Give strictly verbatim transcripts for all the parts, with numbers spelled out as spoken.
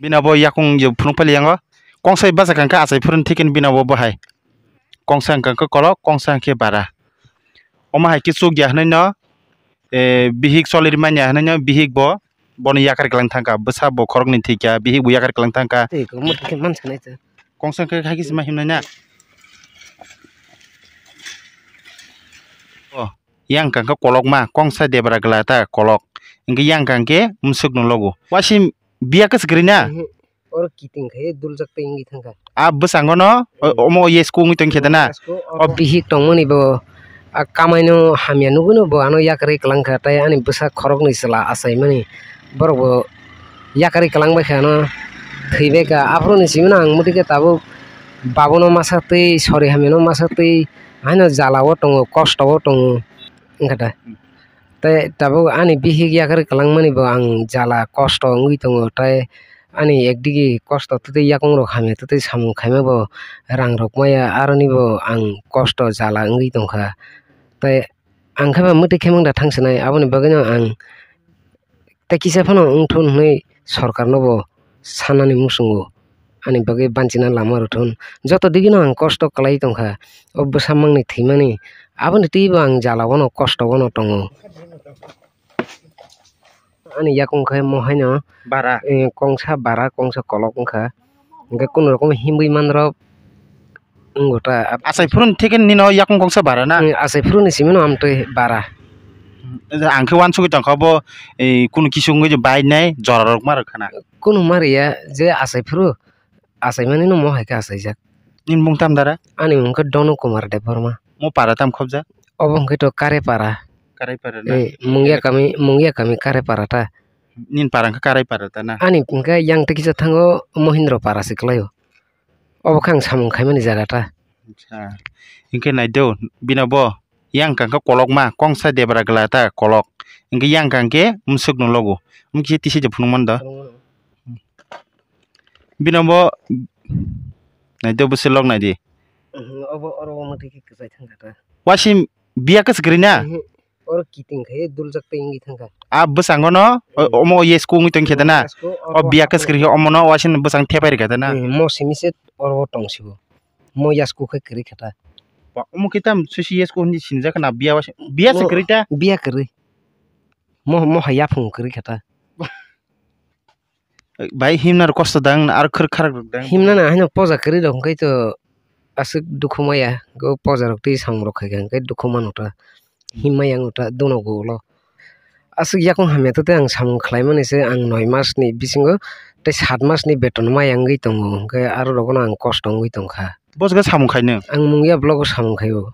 Bini abo yakung je phunuk pali yango. Kongsa bachai kangkha achai phuruni thikini bini abo bahai. Kongsa hwnkha khe kolok, kongsa hwnkhe bara. Omo hai khe chukya hwnwi no, eh, bihik choli manya hwnwi no, bihik bo bono yakar kwlang thangkha, bwsa bo khoroknwi thwikha, bihik bo yakar kwlang thangkha. Tei kwbangma khe mansa nai ta. Kongsa hwnkhe hai khe se ma himnai na. Oh, yang kangkha kolokma, kongsa debra gwla ta kolok. Hwnkhe yang kangkhe mwswk no logo. Wasim biya kwswk kwrwi na? Mhm. Oro kiting khai duljak tei wngwi thangkha. A bwskango no, o-, Hmm. omo yes kungwi tongkhe da na? Yes, ko, O oro bihik tongmani bo, a kamaino hamya nugwino bo ano yakarwi kwlangkha, tei ani bwsa khoroknwi chwla achaimani borok bo yakarwi kwlangbaikha ano thwibaikha. Aphuruni simino ang mutikhe tabuk babono masa twi, sori hamyano masa twi, haino jala o tongo, kosto o tongo, wngkha da. Hmm. Tei tabuk ani bihik yakarwi kwlangmani bo ang jala kosto wngwi tongo, tei ani ekdigi kosto twtwi yakungrok hamya twtwi samung khaima bo rangrok maya, aroni bo ang kosto jala wngwi tongkha. Tei ang khe ba mwtwi khe mangda thang sinai, aboni bagwino ang tei kisa phano wngthun hwnwi sorkarno bo sanani muchungo. Ani bagwi banchina lama rwthun. Joto digino ang kosto kwlai tongkha. O bwsa mangni thwimani. Aboni twibo ang jala wano kosto wano tongo. Ani yakung khe mo haino Bara. Eh, kongsa bara, kongsa kolok wngkha. Hwnkhe kunu rokom himwi manrok wngkha ta. Achai phuruni theke nino yakung kongsa bara na? Eh, achai phuruni simino amtwi bara. Ang khe uansugwi tongkha bo, eh, kunu kisu wngwi bainai jorarok ma rwkha na. Kunu ma rwya je achai phuru, achai mani no mo hai khe achaijak. Nini mung tam dara? Ani mung khe Donu Kumar Debbarma. Mo para tam khobjak? Obo hwnkhe to Karepara. Karepara na? Eh, Mungya kami, Mungya kami Karepara ta. Nini para hwnkhe Karepara ta na? Ani hwnkhe yang tei kisa thango Mohindra para se kwlaio. Obo khe ang samung khaimani jaga ta. Acha. Hwnkhe naido, bino bo yang kangkha kolokma, kongsa debra gwla ta kolok. Hwnkhe yang kangkhe mwswk no logo. Hwnkhe tisi je phunukmani do. Bino bo naido bwswk lok naidi. Mhm, obo oro omo twi khe kwchai thangkha ta. Wasim biya kwswk kwrwi na? Mhm. Oro kiting khai duljak tei wngwi thangkha. A bwskango no, o-, Hmm. omo yes kungwi tongkhe da na? Yes, ko, O oro biya hapo. Kwswk kwrwi khe omo no wasim bwsang thepai rwkha da na? Hmm, mo simi se oro tong sibo. Mo yes ku khai kwrwi kha ta. Ba, omo khe tam susi yes ku hwnwi sinijak na biya wasim. Biya se Mo kwrwi ta? Biya kwrwi. Mo, mo hai yaphung kwrwi kha ta. Bai himna rok kosto dang, aro khwrwk kharak rok dang. Himna na haino poja kwrwi rok hwnkhe to aswk dukhu maya, go poja rok twi samung rok khai kha hwnkhe dukhu mano ta. Him maya wng ta dono go ulo. Aswk yakung hamya to tei ang samung khlai mani se ang noi mas ni bisingo tei sat mas ni beton maya wngwi tongo, hwnkhe aro rok no ang kosto wngwi tongkha. Bo jaga samung khaino? Ang Mungya block o samung khaio.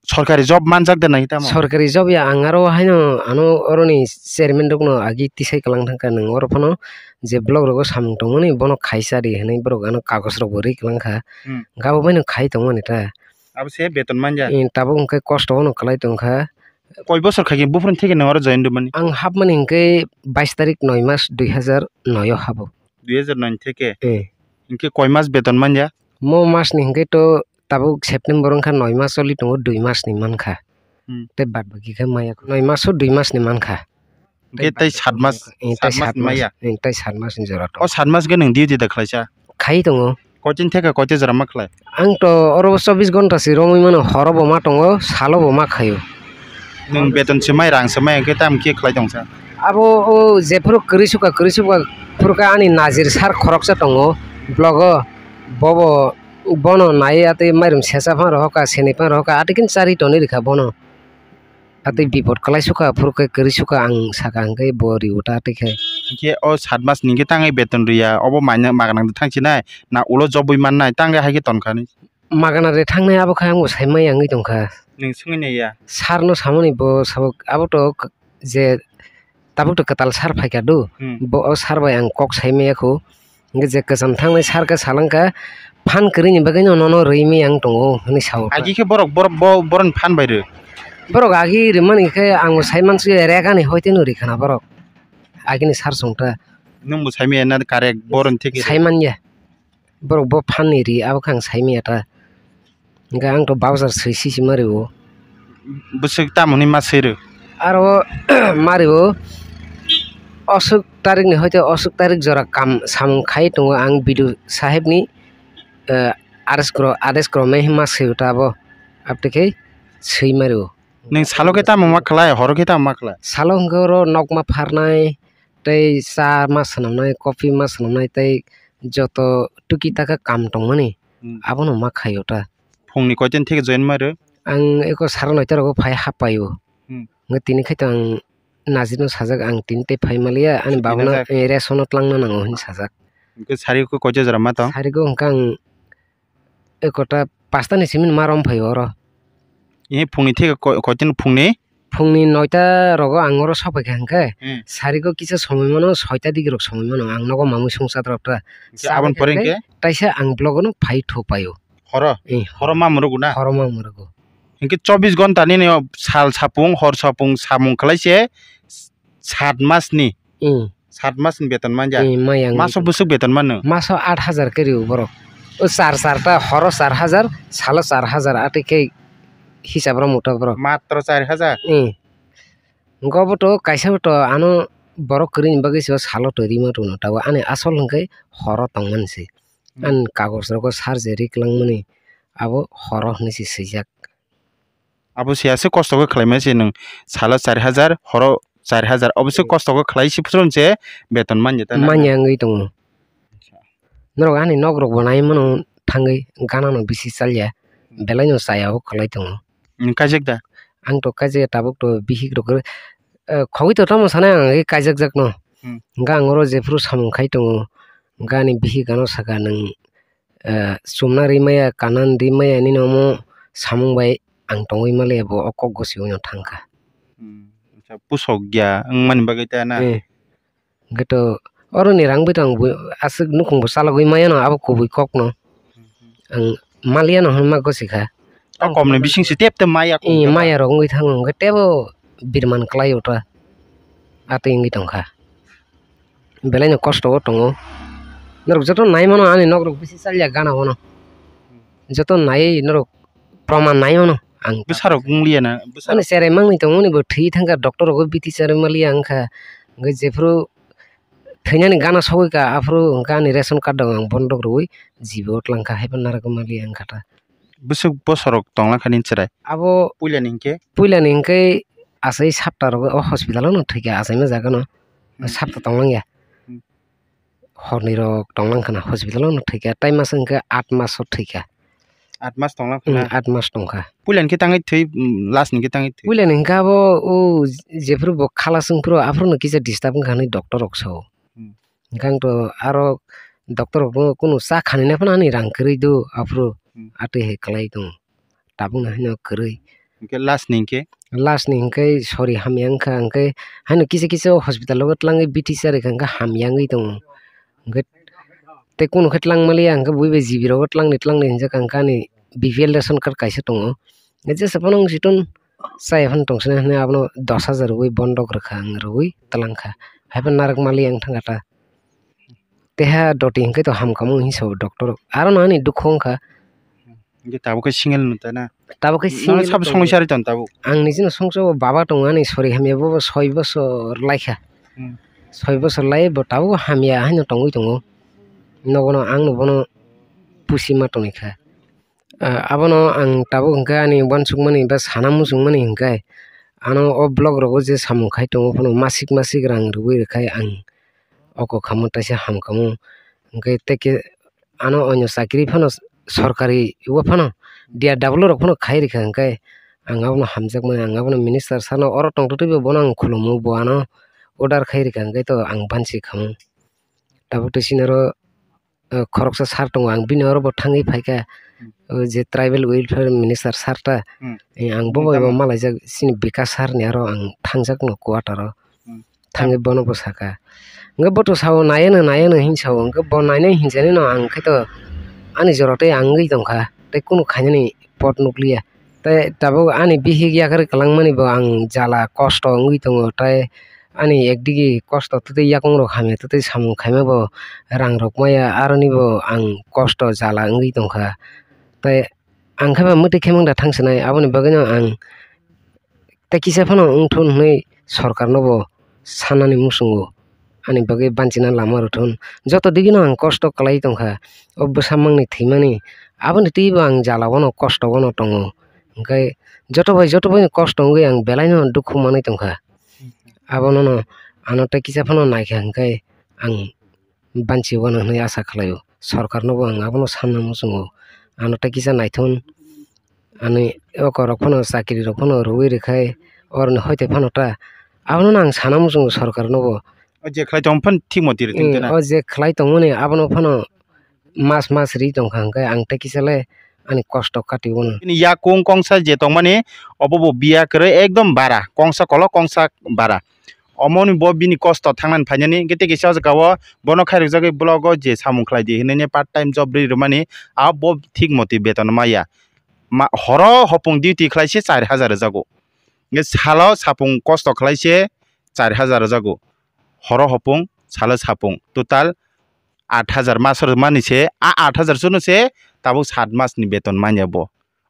Sorkari job manjak da nai tamo? Sorkari job ya, ang aro haino ano oroni chairman rokno agi tisai kwlang thangkha, nwng oro phano je block rogo samung tongmani bono khaisa di hinwi borok ano kagoj rok bo rwi kwlang kha. Hmm. Hwnkhe abo baino khai tongmani ta. Abo se beton manja? Eh, tabuk hwnkhe kosto bono kwlai tongkha. Koi bosor khai khe buphuruni theke nwng oro join rwmani? Ang hapmani hwnkhe bais tarik noi mas dui hazar noi o habo. Dui hazar noi theke? Eh. Hwnkhe koi mas beton manja? Mo mas ni hwnkhe to tabuk September wngkha, noi mas choli tongo, dui mas ni mankha. Hmm. Tei bad baki khe maya, noi mas o dui mas ni mankha. Hwnkhe tei sat mas, Eh, tei sat mas sat ni mas, maya? Eh, tei sat mas ni jora tongo. O sat mas khe nwng duty da khlaisa? Khai tongo. Koitin theka koite jora ma khlai? Ang to oro chobbish ghonta si romwi mano, horo bo ma tongo, salo bo ma khaio. Nwng beton se mai, rang se mai, hwnkhe tamo khe khlai tongsa? Abo o jephuru kwrwi sukha, kwrwi sukha phuru khe ani najir sir khoroksa tongo, block o, bobo, bono naiwi atwi mairum sesa phano rohorkha, seni phano rohorkha, atwi khe chari tonwi rwkha bono. Atwi bipot kwlai sukha, phuru khe kwrwi sukha, ang sakha hwnkhe bo rio ta atwi khe. Hwnkhe o sat mas ni hwnkhe tangwi beton rwya, obo maina magana thang sinai, na ulo jobwi mannai, tangwi hai khe tonkha ni? Magana de thangnai, abo khe ang bo sai maya wngwi tongkha. Nwng swngwi naiya? Sir no samani bo sabo, abo to k-, je tabuk to kwtal sir phaikha do, Hmm. Bo o sir bai ang kok sai maya kho. Hwnkhe je kwcham thangnai sir khe salangkha, "Phan kwrwini bagwino nono rwi maya wng tongo," hwnwi sao. Agi khe borok, borok, bo, borokni phan bai rw? Borok agi rwmani khe ang bo sai mansukya, rega ni hoite no rikha na borok. Agini sir songta. Nwng bo sai maya na correct borokni theke? Sai manya. Borok bo phan ni ri, abo khe ang sai maya ta. Hwnkhe ang to bauchar swi sisi ma rio. Bwswk tamo hwnwi ma swi rw? Aro ma rio, Osuk tarik ni hoite osuk tarik jora kam samung khai tongo ang B D O saheb ni, eh, adesh kro-, adesh krome ma swi ta abo. Abtwi khe swi mari o. Nwng salo khe tamo ma khlai, horo khe tamo ma khlai? Salo hwnkhe oro nok ma pharnai, tei cha ma swnamnai, coffee ma swnamnai, tei joto tuki taka kam tongmani, Hmm. abono ma khaio ta. Phungni koitin thik join maro? Ang eko saro noita rogo phai hap paio. Hmm. Hwnkhe tini khai to ang Najino sajak ang tini tei phai maliya, ani Tini babano, sajak. eh, ration o tlangna nango hwnwi sajak. Hwnkhe sari khe koita jora ma tong? Sari go hwnkhe ang ekota pasta ni simi ma rom phaio oro. Ihi phungni thik ko-, koitin phungni? Phungni noita rogo ang oro sokphaikha hwnkhe, Hmm. sari go kisa somoi mano, soita digi rok somoi mano, ang nogo mamui songcha rok ta. Hwnkhe aboni pore hwnkhe? Taisa ang blogo no phai thok paio. Horo? Eh. Horo ma mwrwgo na? Horo ma mwrwgo. Hinkhe chobbish ghonta nini o sal sapung, hor sapung, samung khlai se sat mas ni. Hmm. Sat mas ni beton manja. Hmm, maya wngwi Maso tong. Bwswk beton mano? Maso aat hajar khe rio borok. O char char ta, horo char hajar, salo char hajar, atwi khe hisab rok muta borok. Matro char hajar? Hmm. Go bo to kaisa bo to ano borok kwrwi ni bagwi se o salo to rima rwno tabuk ani asol hwnkhe horo tongmani se. Hmm. Ani kagoj rogo surgery kwlangmani abo horo hinwi se swijak. Abo se aswk kosto khe khlaimani se nwng salo char hajar, horo char hajar, obo se Hmm. kosto khe khlai se phuru se beton manya ta na? Manya wngwi tongo. Acha. Norok ani nok rok bo nai mano thangwi gana no bisi chalya, Hmm. belai no chaya o kwlai tongo. Nwng kaijak da? Ang to kaijak ya, tabuk to bihik rok, eh, khogwi to tamo sanai ang, eh, kaijak jak no. Hmm. Hwnkhe ang oro jephuru samung khai tongo, hwnkhe ani bihik ano saka nwng, eh, chumna ri maya, kana ri maya nini omo samung bai ang tongwi maliya, bo o kok gosiwi no thangkha. Hmm. Acha, pusok ya wngmani bagwi ta na? Eh. Hwnkhe to oroni rang bai to ang bui-, aswk nukhung bo chalogwi maya no abo kubui kok no. Ang maliya no hwnma gosikha. O kom ni bising se tep tep maya kok Eh, wngkha. Maya rok wngwi thango hwnkhe tebo birman kwlai o ta. Atwi wngwi tongkha. Belai no kosto o tongo. Norok joto nai mano ani nok rok bisi chalya gana o no. Joto nai norok proman nai mano ang. Bwsarok wng liya na, bwsarok? Ani cherai mangni tongo, ani bo thwi thangkha, doctor rogo biti cherai maliya wngkha. Hwnkhe jephuru thwinani gana sogwi kha, aphuru hwnkhe ani ration card rok ang bondok rwui jibo twlang kha, haiphano narwgwi maliya wngkha ta. Bwswk bosorok tonglang kha nini cherai? Abo puilani hinkhe? Puilani hinkhe achai sapta rogo o hospital o no thwikha, achaima jaga no Hmm. sapta tonglang ya. Hmm. Horni rok tonglang khna hospital o no thwikha, tai masa hwnkhe aat mas o thwikha. Aat mas tonglang Hmm, khna? Aat mas tongkha. Puilani khe tangwi thwi, mm, last ni khe tangwi thwi? Puilani hwnkhe abo o jephuru bo khalas wngphuru aphuru no kisa disturb wngkha hinwi doctor rok sao. Hmm. Hwnkhe ang to aro doctor rok no kunu cha khanina phano ani rang kwrwi do aphuru Hmm. atwi hai kwlai tongo. Tabukno haino kwrwi. Hwnkhe last ni hinkhe? Last ni hinkhe sori hamya wngkha, hinkhe haino kisa kisa o hospital o twlangwi biti charwkha, hinkhe hamya wngwi tongo. Hinkhe tei kunu khe twlang maliya, hinkhe buibai G B rogo twlangdi twlangdi hinjak, hinkhe ani B P L ration card kaisa tongo. Jesa phano wng siton chaya phano tongsinai hinwi abono dos hajar rwui bondok rwkha, ang rwui twlangkha. Haiphano narwk maliya wng thangkha ta. Teha doti hinkhe to hamkha mung hinwi sao doctor. Aro no ani dukhu wngkha. Hinkhe tabuk khe single no ta na? Tabuk khe Nang single sabo tong. Songwi sari ton tabuk? Ang nijino songsa o baba tongo ani sori hamya, bo soi bosor laikha. Hmm. Soi bosor lai bo tabuk hamya haino tongwi tongo. Nogono ang no bono pusi ma tongwi kha. Ah, abono ang tabuk hinkhe ani uansukmani ba sana muchungmani hinkhe ano o block rogo je samung khai tongo phano masik masik rang rwui rwkhai ang oko khamu taisa hamkhamu. Hinkhe tei khe ano onyo chakri phano sorkari o phano D R W rok phano khai rikha, hinkhe ang abono hamjakmani, ang abono minister sano oro tongtwtwi bo bono ang khulumu, bo ano order khai rikha, hinkhe to ang bansi khamu. Tabuk tei sinaro, eh, khoroksa sir tongo, ang bini oro bo thangwi phaikha, Hmm. o je tribal welfare minister sir ta, Hmm. eh, ang bo Nung bai bo tamo? Malaijak, chini Bikas sir ni aro ang thangjak no quarter o. Hmm. Thangwi bono bo saka. Hwnkhe bo to sao, naiya no, naiya no, hin sao. Hwnkhe bo nainai hinjani no, ang khe to ani jora tei ang wngwi tongkha, tei kunu khainani pot nukliya. Tei tabuk ani bihik yakarwi kwlangmani bo ang jala kosto wngwi tongo, tei ani ekdigi kosto twtwi yakung rok hamya, twtwi samung khaima bo rang rok maya, aroni bo ang kosto jala wngwi tongkha. Tei ang khe ba mwtwi khe mangda thangsinai, aboni bagwino ang tei kisa phano wngthun hwnwi sorkarno bo sanani muchungo. ani bagwi banchina lama rwthun. Joto digino ang kosto kwlai tongkha, o bwsa mangni thwimani, aboni twibo ang jala bono kosto bono tongo. Hwnkhe joto bai joto bai kosto wngwi ang belaino dukhu manwi tongkha. Abonono ano tei kisa phano naikha hwnkhe ang banchi wano hwnwi asa khlaio. Sorkarnobo ang abono sanna muchungo. Ano tei kisa naithun, ani okorok phano, chakrirok phano rwui rwkhai, oroni hoite phano ta. Abono ang sana muchungo sorkarnobo. O je khlai tong phano thik moti rw tong khe na? O je khlai tongmani abono phano mas mas ri tongkha hwnkhe ang tei kisa le ani kosto kati bono. Bini yakung kongsa je tongmani, obo bo biya kwrwi ekdom bara, kongsa kolok kongsa bara. Omoni bo bini kosto thangnani phainani, hwnkhe tei kisa o jaga o bono khairokjagwi blogo je samung khlai di hinwi part time job rwi rwmani, abo bo thik moti beton maya. Ma-, horo hopung duty khlai se char hajar rwjago. Hwnkhe salo sapung kosto khlai se char hajar rwjago. Horo hopung, salo sapung, total aat hajar mas rwmani se, a aat hajar chwngno se tabuk saat mas ni beton manya bo.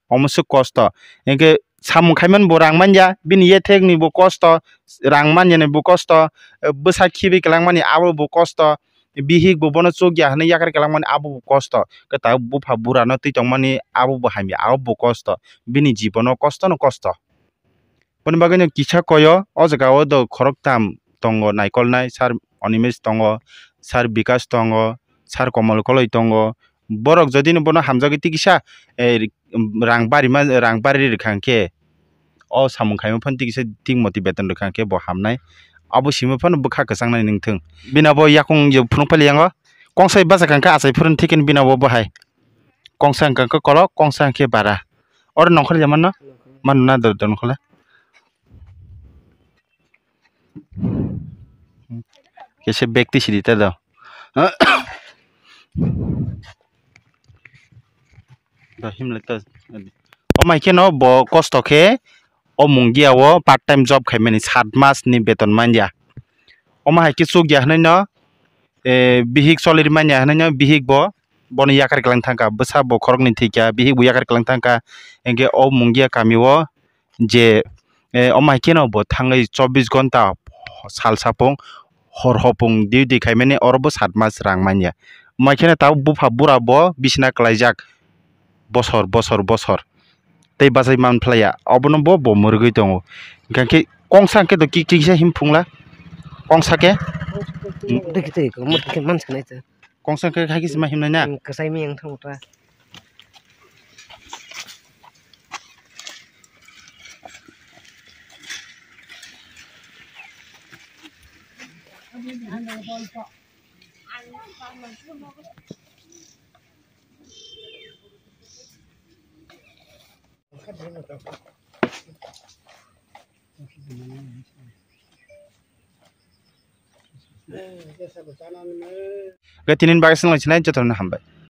Omo se kosto. Hwnkhe samung khaimani bo rang manya, bini yethek ni bo kosto, rang manya ni bo kosto, bwsa khibi kwlangmani abo bo kosto, bihik bo bono chukya hwnwi yakar kwlangmani abo bo kosto. Khe tabuk bupha bura no twi tongmani abo bo hamya, abo bo kosto. Bini jibono kosto no kosto. Boni bagwino kisa koyo o jaga o do khoroktham tongo naikolnai, sir Animesh tongo, sir Bikash tongo, sir Komol Koloi tongo. Borok jodi no bono hamjagwi tei kisa, eh, rang barima, rang bari rwkha hwnkhe o samung khaima phano tei kisa thik moti beton rwkha hwnkhe bo hamnai. Abo simi phano bwkha kwchangnai nangthung. Bini abo yakung je phunuk paliyango kongsa bachakha hwnkhe achai phuru thikhe bini abo bahai. Kongsa hwnkha khe kolok, kongsa hwnkhe bara. Oro nongkhor ya mano? Mano na do, do nongkhor le? Kese bag tisi di ta do. Do himle ta. O mai kheno bo kosto khe o Mungia o part time job khaimani saat mas ni beton manya. Omo hai khe chukya hwnwi no, eh, bihik choli manya hwnwi no bihik bo bono yakar kwlang thangkha, bwsa bo khoroknwi thwikha, bihik bo yakar kwlang thangkha, hwnkhe o Mungia kami o je, eh, omo hai kheno bo thangwi chobbish ghonta sal sapung hor hopung duty khaimani oro bo saat mas rang manya. Omo hai kheno tabuk bupha bura bo bisina kwlaijak bosor, bosor, bosor. Tei bachai man phlaiya, obono bo, bo mwrwgwi tongo. Hwnkhe kongsa hwnkhe do ki-, kisa him phungla? Kongsa khe? Tei khe tei, omo khe man sanai ta. Kongsa khe hai khe sima himnai na? Kwchai miyang thango ta. Hwnkhe tini bagwi swnglainai jotono hambai.